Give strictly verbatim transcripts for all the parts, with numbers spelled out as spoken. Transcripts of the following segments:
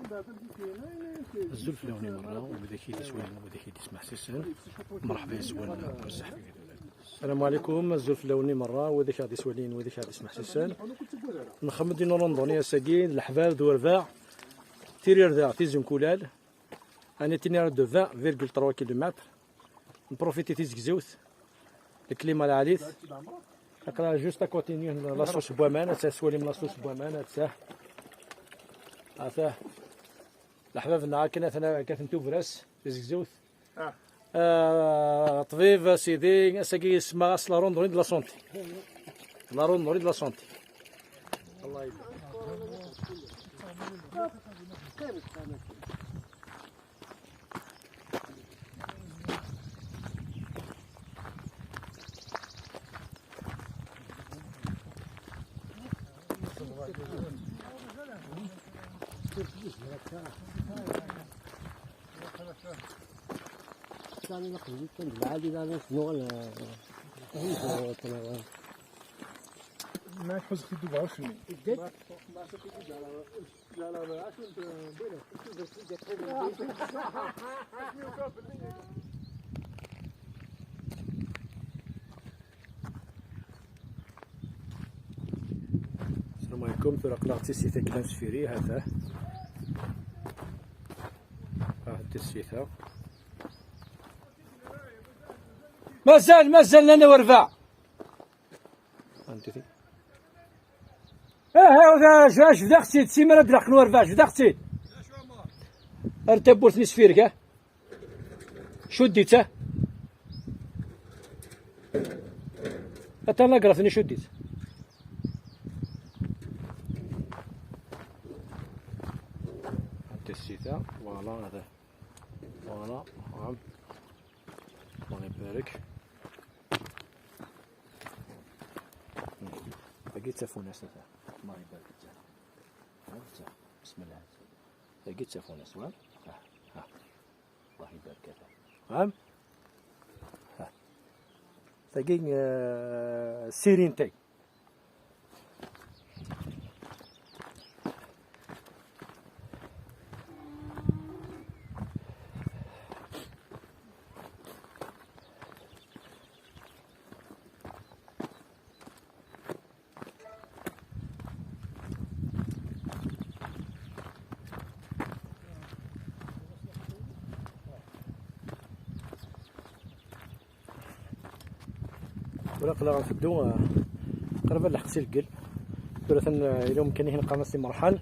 Azul fell-awen i merra, widak i d-iswalin, widak i d-ismeḥsisen. Merḥba yes-wen, ur zeḥfit. Asalaamu ɛalaykum, azul fell-awen i merra, widak i d-iswalin, widak i d-ismeḥsisen. Nxeddem-d une randonnée ass-agi, d leḥbab d urbaɛ, tirirda, tizi n Kulal. Ɛni tini de vingt virgule trois kilomètres. Nprofiti tizegzewt, le climat lɛali-t. Aql-aɣ juste à côté n la source n waman, atta tettwalim la source n waman, atta. Atta. Leḥbab-nneɣ akken atan, akken atan tubras, tizegzewt. Ah. Ah, ṭṭbib, a sidi, ass-agi yesma-as la randonnée de la santé. La randonnée de la santé. الله يبارك. ما نحوز في الدوبة، شنو؟ السلام عليكم، tura aql-aɣ d tissit akken ad nesfiri, ha-t-a. Ha-t-a tissit-a. Mazal, mazal, nnan werbaɛ. Aha, jebdeɣ-tt-id, simra d-laqen werbaɛ, jebdeɣ-tt-id. Ar tawwurt-nni sfireg, ha? Cudd-itt, ha? Atan la grafe-nni, cudd-itt. Anta ssita, voilà, hada. Voilà, عام. الله يبارك. Tagi d tafunast, ata. الله يبارك. Ata. بسم الله. Tagi d tafunast, wan? Ha, ha. الله يبارك، ata. Fhem? Ha. Tagi, eh, sirintay. Tura aql-aɣ nteddu, ah, qrib ad nleḥq si Leggel. Tura atan, ah, yella umkan i hna qqaren-as Imerḥan.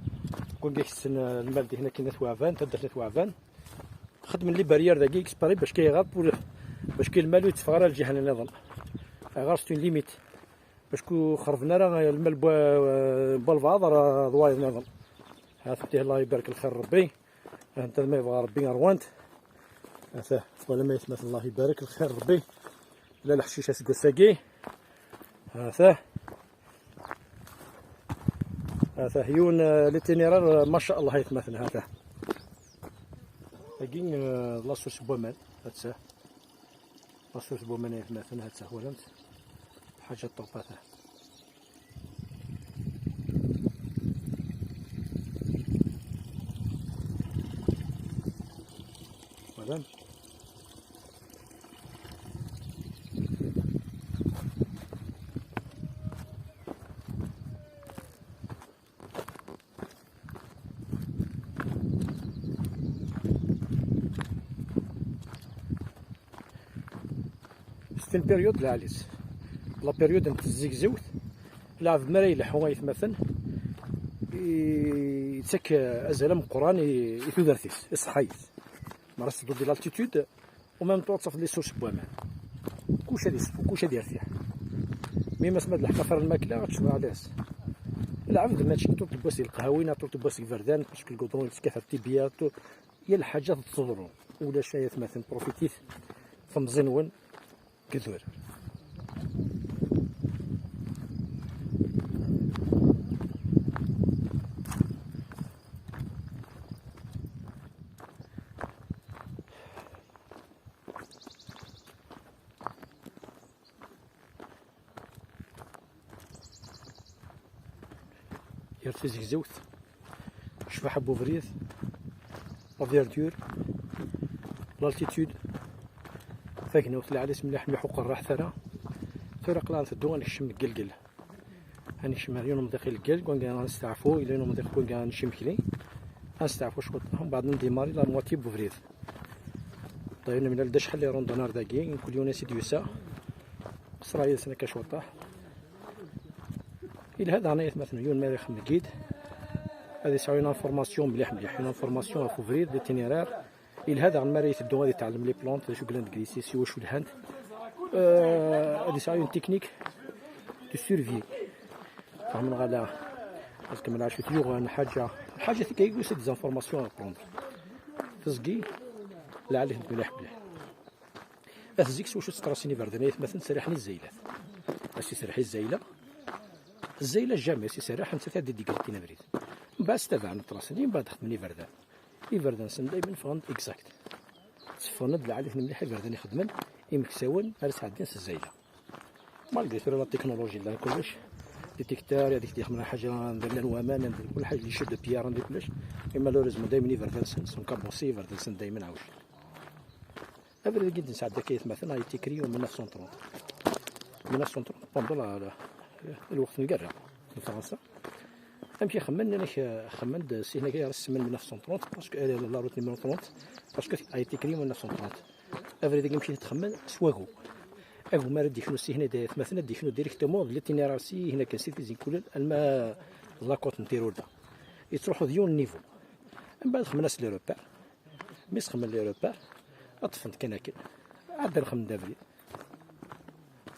Win i itessen, ah, lmal di hna kan n At Waɛban, taddart n At Waɛban. Xedmen les barrières dagi exprès bac kay iɣab, bac kay lmal ur yetteffeɣ ara lǧiha nniḍen. Ayɣer c'est une limite. Bac ur xerben ara lmal n wa-, n walbeɛḍ ar, ar wayeḍ nniḍen. Ha-t-ih, Allah ibarek, lxir n Rebbi. Anta ma yebɣa Rebbi ṛwant. Ata, wala ma yetma-t, Allah ibarek, lxir Rebbi. La leḥcic aseggas-agi. Ata. Ata, yiwen, eh, l'itinéraire, eh, ma sha Allah, aytmaten, ata. Tagi, eh, la source n waman, ata. La source n waman, aytmaten, ata, twalamt. Ḥaǧa ṭṭup, ata. Voilà. C'est une période lɛali-tt. La période n tzegzewt, lɛebd mi ara ileḥḥu aytmaten, i-, yettak azal ameqqran i, i tudert-is, i ṣṣeḥḥa-is. Mi ara s-tedduḍ di l'altitude, u même temps ad tafeḍ les sources n waman. Kullec ad iṣeffu, kullec ad yertiḥ. Mi ma d-leḥqeɣ ɣer lmakla, ad teččeḍ ɛad ass. Lɛebd mačči ṭul tewwas di lqehwi, neɣ ṭul tewwas deg iberdan, parce que lgudrun yettkater tibya, ṭul-, yal lḥaǧa tettḍurru. Ulac, ay atmaten, profitit, temẓi-nwen, gdur. Yir tizegzewt, ccbaḥa n ubrid, La verdure, l'altitude, tagnawt lɛali-s mliḥ mliḥ, ur qerriḥet ara. Tura aql-aɣ nteddu ad nekcem deg Gelgel. Ad nekcem ar yiwen umḍiq i Leggelg, wanga ad nesteɛfu, ila yiwen umḍiq wanga ad nečč imekli. Ad nesteɛfu cwiṭ, mbeɛd ndimari la moitié n ubrid. D'ailleurs, nemlal-d acḥal n les randonneurs dagi, mkul yiwen ansi d-yusa. Qeṣṣreɣ yid-sen akka cwiṭ. Yelha daɣen ay atmaten, yiwen mi ara ixemmem guide, ad yesɛu une information mliḥ mliḥ, une information ɣef ubrid, l'itinéraire. Yelha daɣen mi ara iteddu ad yetɛellem les plantes, d acu yellan deg yis-s, i wacu lhant. Euh, ad yesɛu une technique de survie. Fehmem neɣ ala? Ad tkemmel ɛacu t-yuɣen, ḥaǧa, ḥaǧa tga yiwis des informations à prendre. Teẓgi, lɛali-tent mliḥ mliḥ. At zik s wacu tttrasin iberdan ay atmaten, serriḥen i zzaylat. As iserreḥ i zzayla, zzayla jamais as iserreḥ, nettat ad d-igrikkin abrid. Mbeɛd stabaɛen tttrasin, mbeɛd xedmen iberdan. Iberdan-nsen daymen ffɣen-d exact. Tteffɣen-d lɛali-ten mliḥ iberdan i xedmen, imeksawen ara sɛeddin s zzayla. Malgré tura la technologie llan kullec, détecteur, ad ak-d-yexdem ḥaǧa, anda llan waman, anda kul ḥaǧa, les chutes de pierre, anda kullec. Et malheureusement daymen iberdan-nsen sont cabossés, iberdan-nsen daymen ɛewjen. Abrid-agi i d-nesɛedda akka ay atmaten a été créé en mille neuf cent trente. Mille neuf cent trente, pendant la, la, lweqt n lgerra n Fransa. Amek i xemmen? Amek, eh, xemmen-d si hna akka ara semmen mille neuf cent trente, parce que, eh, la route numéro trente, parce que a été créé en mille neuf cent trente. Abrid-agi amek i t-xemmen? S wagu. Agummu ara d-iknu si hna ay atmaten, ad d-iknu directement d l'itinéraire si hna kan si Tizi n Kulel, alma d la côte n Tirurda. Yettruḥu d yiwen n niveau. Mbeɛd xemmen-as les repères. Mi sxemmen les repères, ad ṭṭfen-t kan akken. Ɛeddan xemmen-d abrid.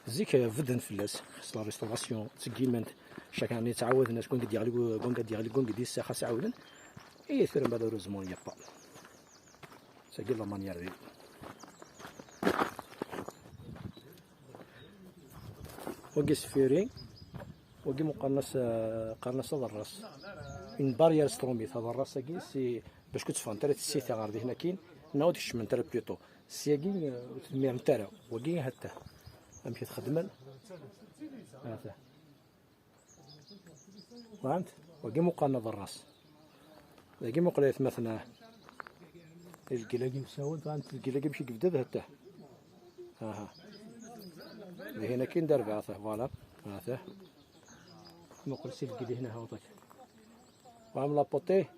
Zik, eh, bedden fell-as, xas la restauration, ttṣeggimen-t, chaque année ttɛawaden-as, wanga d-yeɣli, wanga d-yeɣli, wanga d-yessax, ad s-ɛawden. Et tura malheureusement, il y a pas. C'est la manière de. Wagi sfiri. Wagi mu qqaren-as, eh, qqaren-as aḍerras. Une barrière s trumit, aḍerras-agi si, bac ur tteffɣent ara tsita ɣer dihin akkin, neɣ ur d-kecment ara plutôt. Syagi, eh, ur tedmirent ara. Wagi hatta. Amek i t-xedmen? Hatta. Fhant? Wagi mu qqaren aḍerras. Dagi muqel ay atmaten, ah. Lgil-agi msawen, fhant? Lgil-agi amek i yebda d hatta. Aha. Dihin akkin d arbaɛa, voilà. Hatta. Muqel si lgil hina, ha, uṭak. Wa am la potée.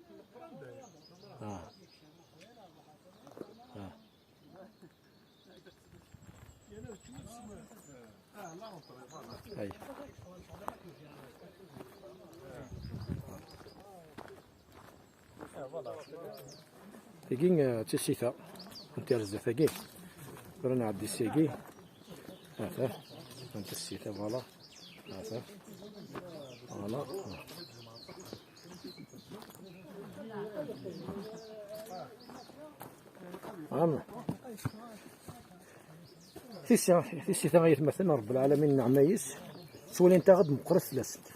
Ah. Ah. Ay. Tigi, eh, d tisita n tirza tagi. Tura nɛeddi syagi. Ata. Anta tisita, voilà. Ata. Voilà. Am. Tisi, tisita ay atmaten, Rebbi lɛalamin, nneɛma-is, ttwalint-aɣ-d meqqret fell-asent.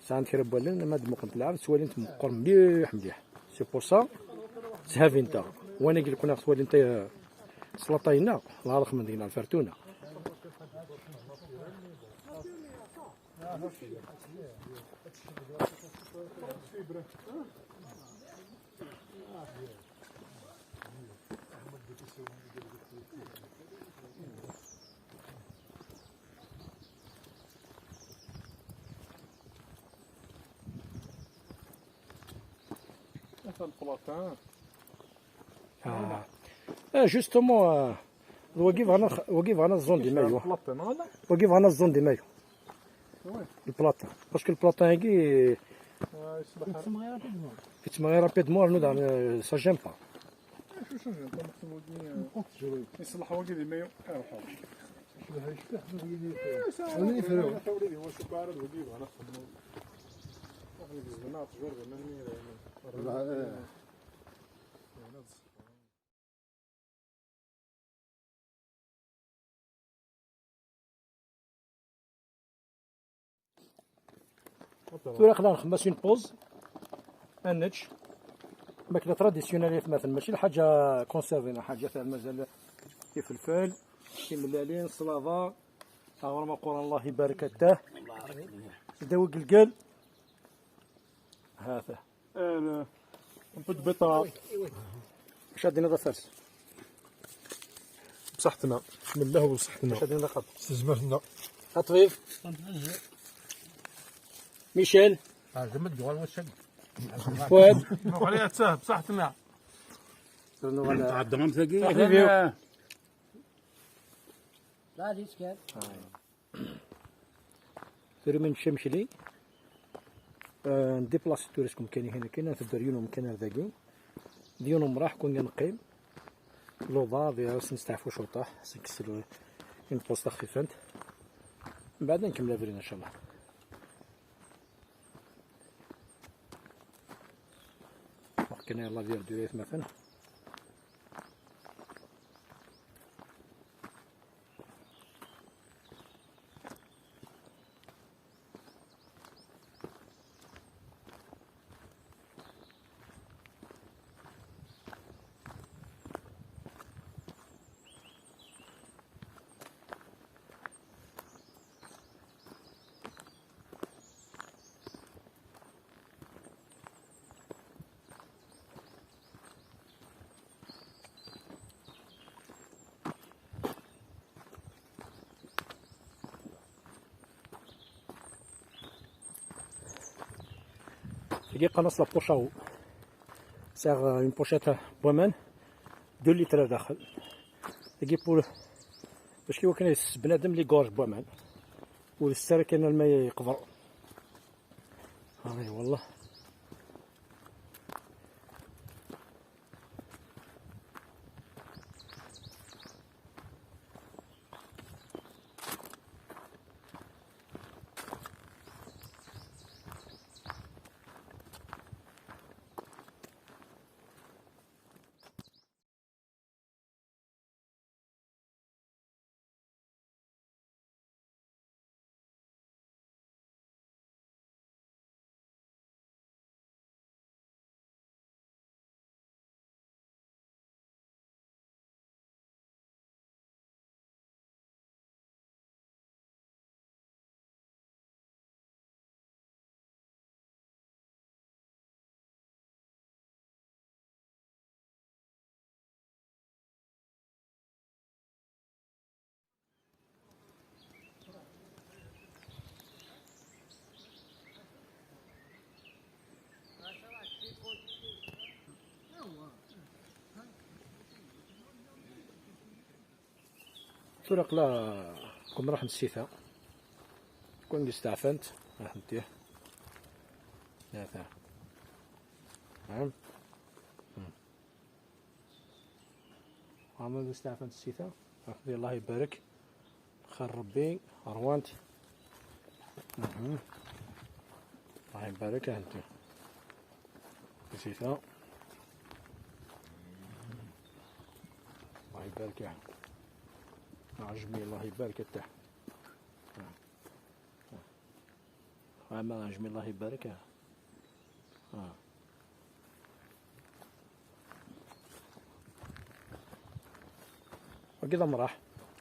Sɛant kra n wallen, ma d-muqlent lɛar, ttwalint meqqer mliḥ, mliḥ. C'est pour ça, tthabint-aɣ. Wanagi leknaɣ ttwalint, eh, s laṭay-nneɣ, la rxem deg-neɣ lfertuna. Ata lplatin. Ah. Eh, justement, eh, wagi bɣan, wagi bɣan ad ẓẓun di mayu. Lplatin, wala? Wagi bɣan ad ẓẓun di mayu. Oui. Lplatin. Parce que lplatin-agi, ah, yettsemɣi rapidement. Yettsemɣi rapidement, rnu daɣen, eh, ça gêne pas. Acu ça gêne pas, meqsum wagi, eh, yeṣleḥ wagi di mayu, iruḥ. Wagi yefra. Wagi yefra. Wagi yefra. Tura aql-aɣ nxemmem-as une pause. Ad nečč. Makla traditionnelle ay atmaten, mačči lḥaǧa conservée, neɣ ḥaǧa ta mazal. Ifelfel, timellalin, ṣṣlaba, aɣrum aquran, Allah ibarek, atah. Ddaw igelgel. Hata. Ala. Peu de bêta. Acu ad d-tiniḍ a Fares? Bṣaḥetna. Bismillah u bṣaḥetna. Acu ad d-tiniḍ a Xaṭi? S tezmert-nneɣ. A ṭbib. Michel. Ɛzem ad d-yuɣal wass-agi. Fuad. Nuɣal atta, bṣaḥetna. Nuɣal. Tɛedda am tagi. Ṭbib. Tura mi nečča imekli, eh, ndiplasi tura seg umkan-ihin akken, ad tedder yiwen umkan ar dagi, d yiwen umraḥ, kul neqqim, luḍa, di ara s-nesteɛfu cwiṭaḥ, s-nkes l-, une pause taxfifant, mbeɛd ad nkemmel abrid, ncallah. Akken ay la verdure ay atmaten. Tagi qqaren-as la poche à eau. Sɛiɣ, euh, une pochette n waman, deux litres ar daxel. Tagi pour, parce que wakken ad yesses bnadem les gorges n waman. Ur yesses ara kan alma yeqber. Ay wallah. Tura aql-aɣ deg umraḥ n tsita. Kul mi steɛfant, raḥent ih. Ata. Fhem? Hmm. Ɛamel mi steɛfant tsita. Raḥent ih, Allah ibarek. Xir Rebbi, ṛwant. Mhm. Allah ibarek, a henti. Tsita. الله يبارك يا عم. عجمي الله يبارك انت. عم عجمي الله يبارك يا. آه. Wagi d amraḥ.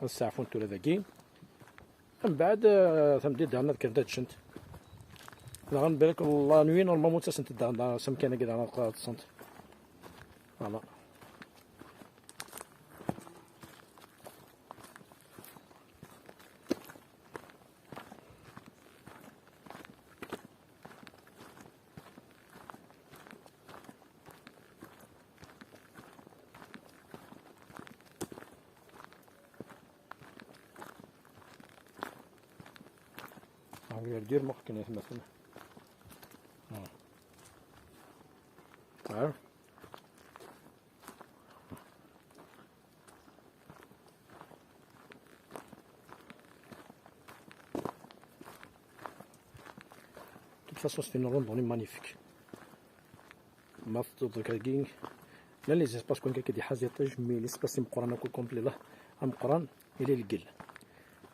Ad steɛfun tura dagi. Mbeɛd, eh, tameddit daɣen ad kkrent ad ččent. Daɣen, balak la nuit, normalement, ttasent-d daɣen, daɣen s amkan-agi daɣen ad ṭṭsent. Voilà. Ah, verdir ma akken atmaten. Ah. Ah. De toute façon, c'est une randonnée magnifique. Ma teṭṭuḍ deg-agi, llan les espaces kan akka d-iḥaz iṭij, mais l'espace imeqqran akk complet la, ameqqran, ila ileggel.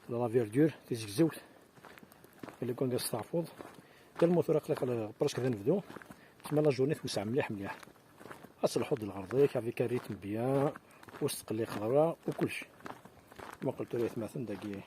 La verdure, tizegzewt, ila kan testeɛfuḍ. Tellement tura aql-aɣ presque d anebdu, tma la journée tewseɛ mliḥ mliḥ. Ad telḥuḍ lɣerḍ-ik avec un rythme bien, ur tettqelliqeḍ ara, u kullec. Muqel tura aytmaten dagi.